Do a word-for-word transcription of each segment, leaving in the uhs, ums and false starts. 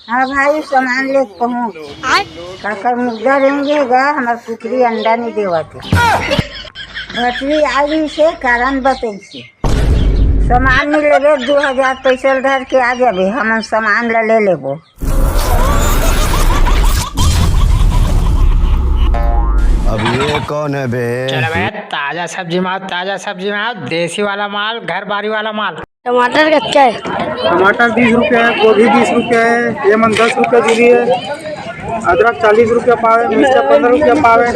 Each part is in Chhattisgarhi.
हाँ भाई, सामान ले पहुँच। काकर मुर्गा रेंगे गा, हमर कुकरी अंडा नहीं देवत हे। भटरी आई से कारण बतैसे। सामान नहीं लेबे, दो हजार पैसा धर के आ जाबे, हमन सामान ला ले लेबो। अब ये कौन है बे? चलो भैया, ताजा सब्जी माल, ताजा सब्जी माल, देसी वाला माल, घर बारी वाला माल। टमाटर कच्चा है। टमाटर बीस रुपया है, गोभी बीस रुपया है, ये मन दस रुपया जुड़ी है, अदरक चालीस रुपया पाव है, मिर्चा पन्द्रह रुपया पाव है।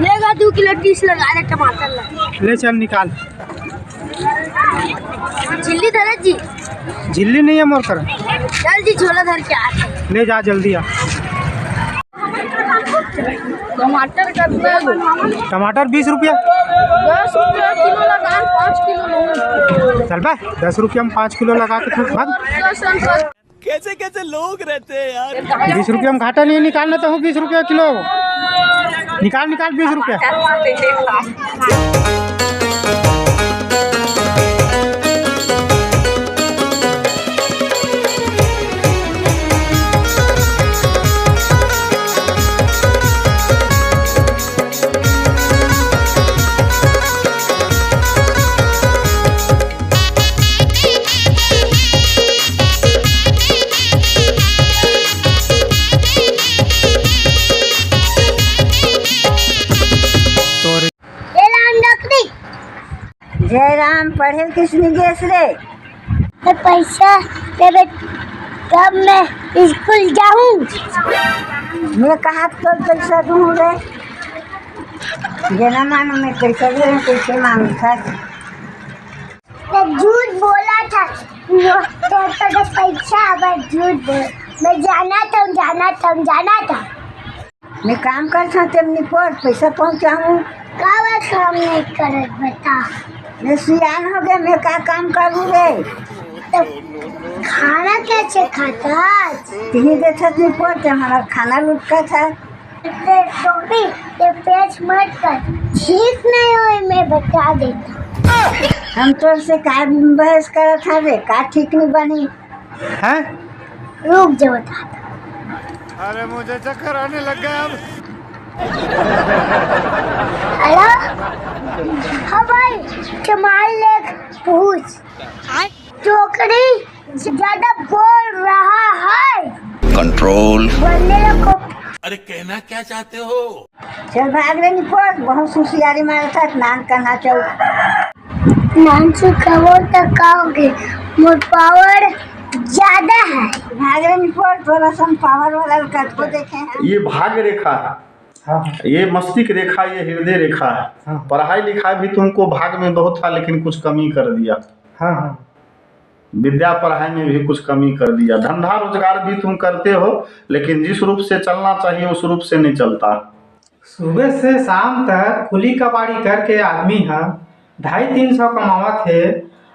लेगा दो किलो तीस लगा दे टमाटर ला। ले चल निकाल। झिल्ली धरे जी। झिल्ली नहीं है मोर कर। चल जी, झोला धर के आ। ले जा जल्दी आ। टमाटर कितना है? टमाटर बीस रुपया। दस रुपया किलो लगा, पाँच किलो लगा। चल बे, दस रुपया में पाँच किलो लगा के फेंक भाग। कैसे कैसे लोग रहते हैं यार। बीस रुपया में घाटा नहीं निकालना तो हो, बीस रुपया किलो। निकाल निकाल बीस रुपया। ए राम डकरी। जय राम, पढ़े किसने गेस रे? ए पैसा देबे तब मैं स्कूल जाऊँ। मैं कहाँ तो पैसा दूँ रे? जेना मानो मैं पैसा दे, कैसे मांगता? तो झूठ बोला था। तो, तो, तो पैसा अब झूठ बोल। मैं जाना था, जाना था, जाना था। मैं काम करत हँव, तेमनी पर पैसा पहुँचाहूँ। काबर काम नहीं करत बता? मैं सियान हो गए, मैं का काम करूँ रे? तो खाना कैसे खाता? तिही देखत नहीं पर, ते हमारा खाना लुटका था। ये टोपी, ये पेच मत कर, ठीक नहीं होई, मैं बता देता। हम तो से का बहस करत हवे, का ठीक नहीं बनी? हैं? रुक जा, बताता। अरे, मुझे चक्कर आने लग गया अब। हेलो, हाँ भाई, तुम्हारे लिए पूछ। टोकरी ज्यादा बोल रहा है। कंट्रोल। बोलने को। अरे, कहना क्या चाहते हो? चल भाग रे निपोर, बहुत होशियारी मारत हस, नान कन्हा चौक। नान से कहो तो कहोगे, मोर पावर ज्यादा है। भाग रे निपोर, तोरा सन पावर वाला कतको देखे हैं। ये भाग रेखा है। हाँ, हाँ। ये मस्तिष्क रेखा, ये हृदय रेखा है। हाँ। पढ़ाई लिखाई भी तुमको भाग में बहुत था, लेकिन कुछ कमी कर दिया। हाँ, हाँ। विद्या पढ़ाई में भी कुछ कमी कर दिया। धंधा रोजगार भी तुम करते हो, लेकिन जिस रूप से चलना चाहिए उस रूप से नहीं चलता। सुबह से शाम तक कुली कबाड़ी करके आदमी ह ढाई तीन सौ कमावत हे,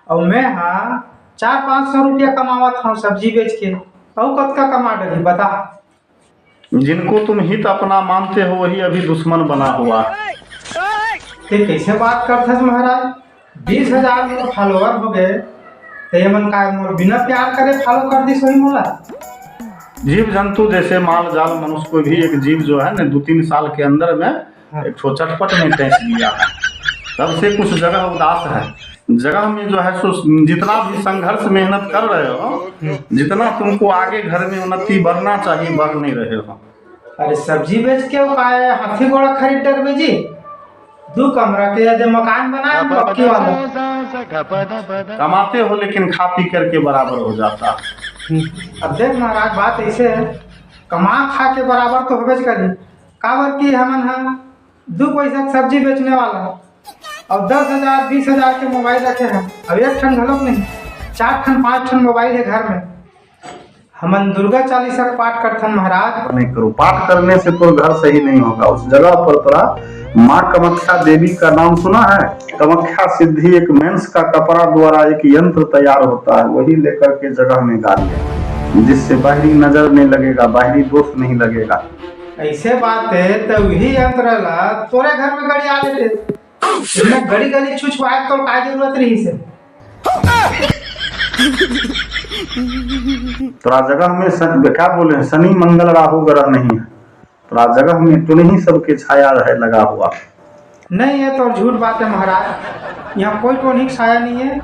अउ मैं ह चार पाँच सौ रुपया कमावत हव सब्जी बेच के। अउ कतका कमा डरही, बता। जिनको तुम हित अपना मानते हो, वही अभी दुश्मन बना हुआ है। ते कैसे बात करथस महाराज? बीस हजार मोर फॉलोअर हो गए, तो ये मन का मोर बिना प्यार करे फॉलो कर दिस होही मोला? जीव जंतु जैसे माल जाल मनुष्य, कोई भी एक जीव जो है ना, दो तीन साल के अंदर में हाँ। एक ठो चटपट में टैंस गया है। तब से कुछ जगह उदास है। जगह में जो है सो जितना भी संघर्ष मेहनत कर रहे हो, हम्म। जितना तुमको आगे घर में उन्नति बढ़ना चाहिए, बढ़ नहीं रहे हो। अरे सब्जी बेच के वो काय हाथी घोड़ा खरीद डरबे जी? दू कमरा के यदि मकान बनाए हम पक्की वाला। कमाते हो लेकिन खा पी करके बराबर हो जाता। हम्म। अब देख महाराज, बात ऐसे है, कमा खा के बराबर तो होबेच करी, काबर कि हमन ह दू पैसा के सब्जी बेचने वाला अउ दस हजार बीस हजार के मोबाइल रखे हैं। अब एक ठन घलोक नहीं, चार ठन पाँच ठन मोबाइल है घर में। हमन दुर्गा चालीसा के पाठ करथन महाराज। नहीं करो, पाठ करने से तो घर सही नहीं होगा। उस जगह पर तोरा माँ कामाख्या देवी का नाम सुना है? कामाख्या सिद्धि एक मेंस का कपड़ा द्वारा एक यंत्र तैयार होता है, वही लेकर के जगह में गाड़ ले, जिससे बाहरी नजर नहीं लगेगा, बाहरी दोष नहीं लगेगा। ऐसे बात है तो वही यंत्र ला तोरे घर में गड़िया लेते। इसमें गड़ी गली छुछवाए तो का जरूरत रही से? तोरा जगह में सन-, क्या बोले, शनि मंगल राहु ग्रह नहीं है। तोरा जगह में टोनही सबके छाया है लगा हुआ। नहीं, ये तो झूठ बात है महाराज, यहाँ कोई टोनही की छाया नहीं है।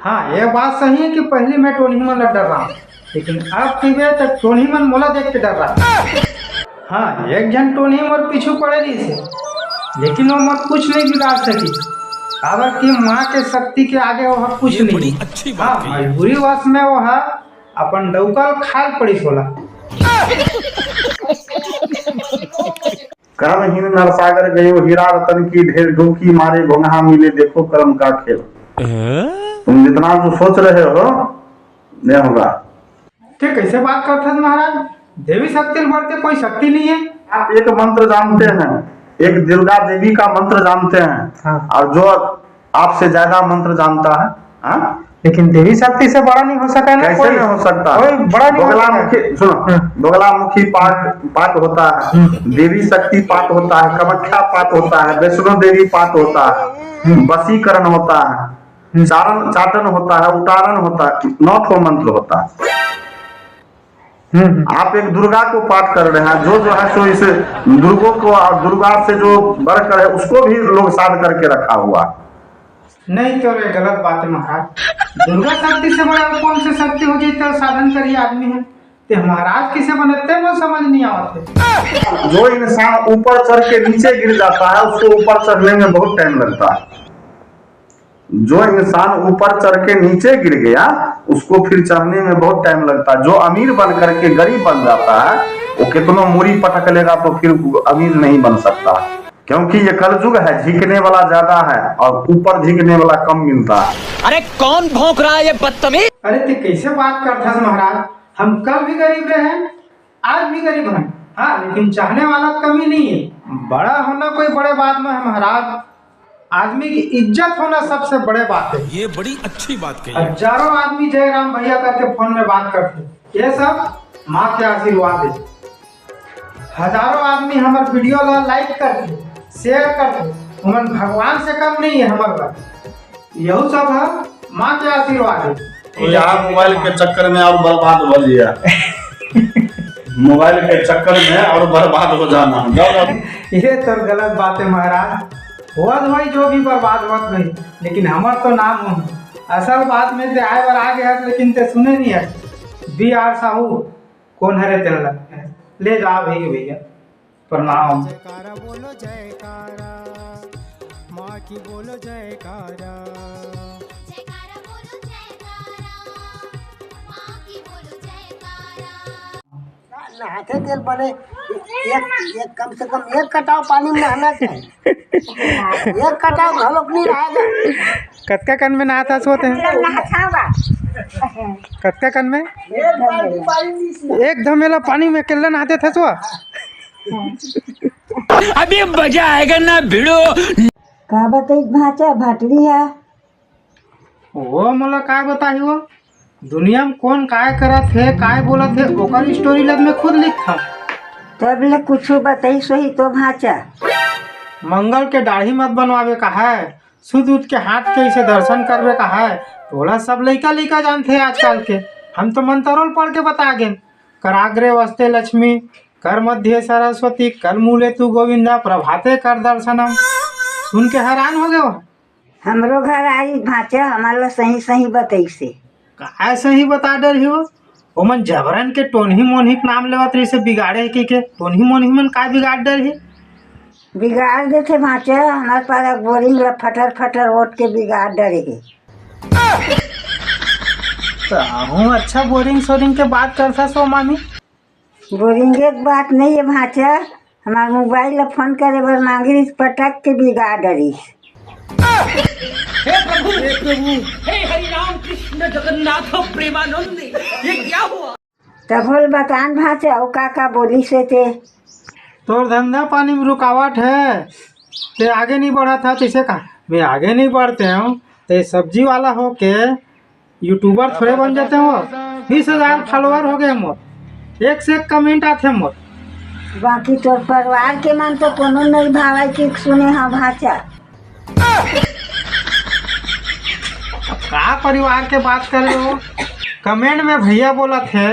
हाँ, ये बात सही है कि पहले मैं टोनही मन ला डर रहा हूँ, लेकिन अब की बेर तक टोनही मन मोला देख के डर रहा है। हाँ, एक झन टोनही मोर पीछू पड़े रहिस हे, लेकिन वो मोर कुछ नहीं बिगाड़ सकी, काबर कि माँ के शक्ति के आगे वो कुछ ये नहीं बड़ी है। अच्छी बात हाँ, कही। मजबूरी वश में वो हा अपन डौका ल खाल पड़िस ओला। कर्महीन नरसागर गयो, हीरा रतन की ढेर डुबकी मारे, घोंघा मिले, देखो कर्म का खेल। हैं? तुम जितना जो सोच रहे हो, नहीं होगा। ते कैसे बात करथस महाराज? देवी शक्ति ले बढ़ के कोई शक्ति नहीं है। आप एक मंत्र जानते हैं, एक दुर्गा देवी का मंत्र जानते हैं, हाँ। और जो आपसे ज्यादा मंत्र जानता है, हाँ? लेकिन देवी शक्ति से बड़ा नहीं हो सका ना कैसे कोई। नहीं हो सकता? कोई बड़ा नहीं हो सका। बगलामुखी, सुनो, हाँ। बगलामुखी पाठ, पाठ होता है, हम्म। देवी शक्ति पाठ होता है, कामाख्या पाठ होता है, वैष्णो देवी पाठ होता है, हम्म। वशीकरण होता है, हम्म। चारण, चाटन होता है, उटारण होता है, नौ ठो मंत्र होता है। हम्म, हम्म। आप एक दुर्गा को पाठ कर रहे हैं, जो, जो है सो इस दुर्गों को और दुर्गा से जो बढ़कर है उसको भी लोग साध करके रखा हुआ। नहीं तो रे, गलत बात है महाराज। दुर्गा शक्ति से बड़ा कौन सी शक्ति हो जाए तो साधन करिए आदमी है। ते महाराज किसे बनते वो समझ नहीं आवत है। जो इंसान ऊपर चढ़ के नीचे गिर जाता है उसको ऊपर चढ़ने में बहुत टाइम लगता है। जो इंसान ऊपर चढ़ के नीचे गिर गया, उसको फिर चढ़ने में बहुत टाइम लगता है। जो अमीर बन करके गरीब बन जाता है, वो कितनों मूड़ी पटक लेगा तो फिर अमीर नहीं बन सकता, क्योंकि ये कलयुग है, झिकने वाला ज्यादा है और ऊपर झिकने वाला कम मिलता है। अरे कौन भौंक रहा है ये बदतमीज? अरे ते कैसे बात करथस महाराज? हम कल भी गरीब रहे हैं, आज भी गरीब हैं, हाँ, लेकिन चाहने वाला कमी नहीं है। बड़ा होना कोई बड़े बात में है महाराज, आदमी की इज्जत होना सबसे बड़े बात है। ये बड़ी अच्छी बात कही। हजारों आदमी जय राम भैया करके फोन में बात करते, ये सब माँ के आशीर्वाद है। हजारों आदमी हमारे वीडियो ला लाइक करते, शेयर करते, उमन भगवान से कम नहीं है हमारे ला। यहू सब है माँ के आशीर्वाद है। तो यहाँ मोबाइल के चक्कर में और बर्बाद हो लिया। मोबाइल के चक्कर में और बर्बाद हो जाना। जाओ, जाओ। ये तो गलत बात है महाराज। होत भाई जो भी बर्बाद होत भाई, लेकिन हमर तो नाम हो। असल बात में ते आए बर आ गया, लेकिन ते सुने नहीं है। बी आर साहू कौन हरे तेल लगते हैं? ले जा भैया, भैया। प्रणाम। जयकारा बोलो जयकारा, माँ की बोलो जयकारा। जयकारा बोलो जयकारा, माँ की बोलो जयकारा। नहाते तेल बने एक, एक कम से कम एक कटाव पानी में नहाना चाहिए। एक कटाव घलोक नहीं रहेगा। कतका कन में नहाता सोते हैं? नहाता होगा। कतका कन में? एक धमेला पानी में अकेला नहाते थे सो। अभी मजा आएगा ना भिड़ो। का बताई भांचा भटरी है। वो मोला काय बताही वो? दुनिया में कौन काय करत हे, काय बोलत हे, ओकर स्टोरी लग मैं खुद लिखथव। तब ले कुछु बताई सोही तो भांचा। मंगल के दाढ़ी मत बनवावे का है, सुध उठ के हाथ के इसे दर्शन करबे का है। तोला सब लइका लइका जानथे आजकल के, हम तो मंतरोल पढ़ के बता गेन। कराग्रे वस्ते लक्ष्मी, कर मध्ये सरस्वती, कर मूले तू गोविंदा, प्रभाते कर दर्शनम। सुन के हैरान हो गयो। हमरो घर आई भांचा, हमर ला सही सही बतैसे। काय सही बता डर ही वो? ओमन जबरन के टोनही मोनही के नाम लेवत रहिसे बिगाड़े के, के टोनही मोनही मन काय बिगाड़ डर ही? बिगाड़ देथे भांचा, हमर पारा बोरिंग ला फटर फटर ओट के बिगाड़ डरे हे। तो हूँ अच्छा बोरिंग सोरिंग के बात करथा सो मामी। बोरिंगे के बात नहीं है भांचा, हमार मोबाइल ला फोन करे बर मांगे रहिस, पटक के बिगाड़ डरिस। हे प्रभु, हे प्रभु, हे हरि राम कृष्ण जगन्नाथ प्रेमानंद, ये क्या हुआ? तभो ले बतान भांचा, अउ का का बोलिस हे ते? तोर धंधा पानी में रुकावट है, ते आगे नहीं बढ़त है, तैसे का? मैं आगे नहीं बढ़ते हूँ, ते सब्जी वाला हो के यूट्यूबर थोड़े बन जाते हो। बीस हजार फॉलोअर हो गए मोर, एक से एक कमेंट आथे मोर। बाकी तोर परिवार के मन तो कोनो नहीं भावय कि सुने हाँ भांचा। का परिवार के बात कर रहे हो? कमेंट में भैया बोलत हे,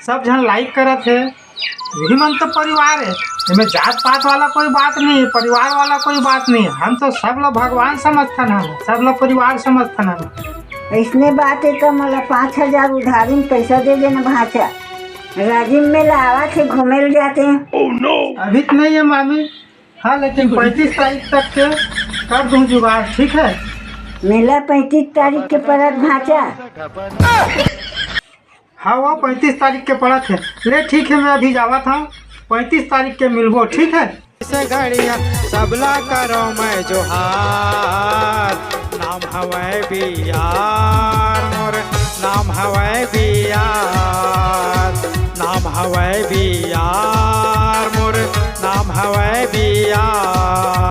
सब झन लाइक करत हे, यही मन तो परिवार है। एमे जात पात वाला कोई बात नहीं है, परिवार वाला कोई बात नहीं है। हम तो सब लोग भगवान समझथन, हम सब लोग परिवार समझथन हम। इसने बात है तो मोला पाँच हजार उधारी में पैसा दे देना भांचा, राजिम में लावा थे घूमे ले जाते हैं। अभी तो नहीं है मामी। हाँ, लेकिन पैंतीस तारीख तक के कर दूं जुगाड़, ठीक है? मेला पैंतीस तारीख के परत भांचा। हाँ, वो पैंतीस तारीख के पड़त है। ले ठीक है, मैं अभी जावत हूँ, पैंतीस तारीख के मिलबो, ठीक है? इसे गड़िया सबला करो मैं जोहार, नाम हवै बियार मोर, नाम हवै बियार, नाम हवै बियार मोर, नाम हवै बियार।